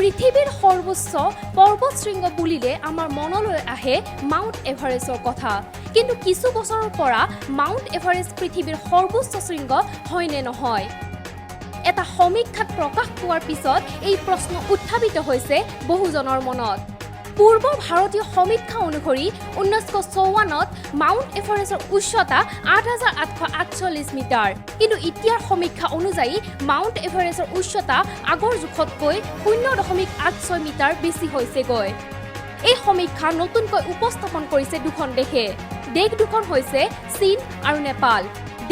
পৃথিৱীৰ সৰ্বোচ্চ পৰ্বত শৃংগ বুলিলে আমাৰ মনলৈ আহে মাউণ্ট এভাৰেষ্টৰ কথা। কিন্তু কিছু বছৰৰ পৰা মাউণ্ট এভাৰেষ্ট পৃথিৱীৰ সৰ্বোচ্চ শৃংগ হয়নে নহয়, এটা সমীক্ষাত প্ৰকাশ পোৱাৰ পিছত এই প্ৰশ্ন উত্থাপিত হৈছে বহুজনৰ মনত। পূৰ্ব ভাৰতীয় সমীক্ষা অনুসৰি 1954ত মাউণ্ট এভাৰেষ্টৰ উচ্চতা 8848 মিটাৰ। কিন্তু এতিয়াৰ সমীক্ষা অনুযায়ী মাউণ্ট এভাৰেষ্টৰ উচ্চতা আগৰ জোখতকৈ 0.86 মিটাৰ বেছি হৈছেগৈ। এই সমীক্ষা নতুনকৈ উপস্থাপন কৰিছে দুখন দেশে। দেশ দুখন হৈছে চীন আৰু নেপাল।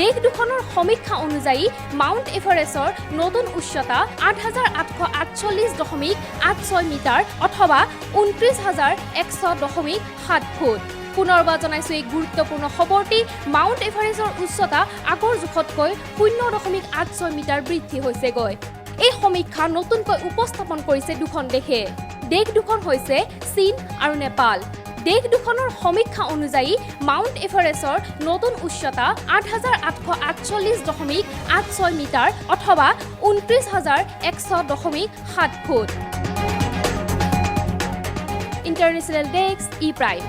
দেশ দুখনৰ সমীক্ষা অনুযায়ী মাউণ্ট এভাৰেষ্টৰ নতুন উচ্চতা 8848.86 মিটাৰ অথবা 29,100.7 ফুট। পুনৰবাৰ জনাইছো এই গুৰুত্বপূৰ্ণ খবৰটি। মাউণ্ট এভাৰেষ্টৰ উচ্চতা আগৰ জোখতকৈ 0.86 মিটাৰ বৃদ্ধি হৈছেগৈ। এই সমীক্ষা নতুনকৈ উপস্থাপন কৰিছে দুখন দেশে। দেশ দুখন হৈছে চীন আৰু নেপাল। দেশ দুখনৰ সমীক্ষা অনুযায়ী মাউণ্ট এভাৰেষ্টৰ নতুন উচ্চতা 8848.86 মিটাৰ অথবা 29,100.7 foot. International desk, E prime.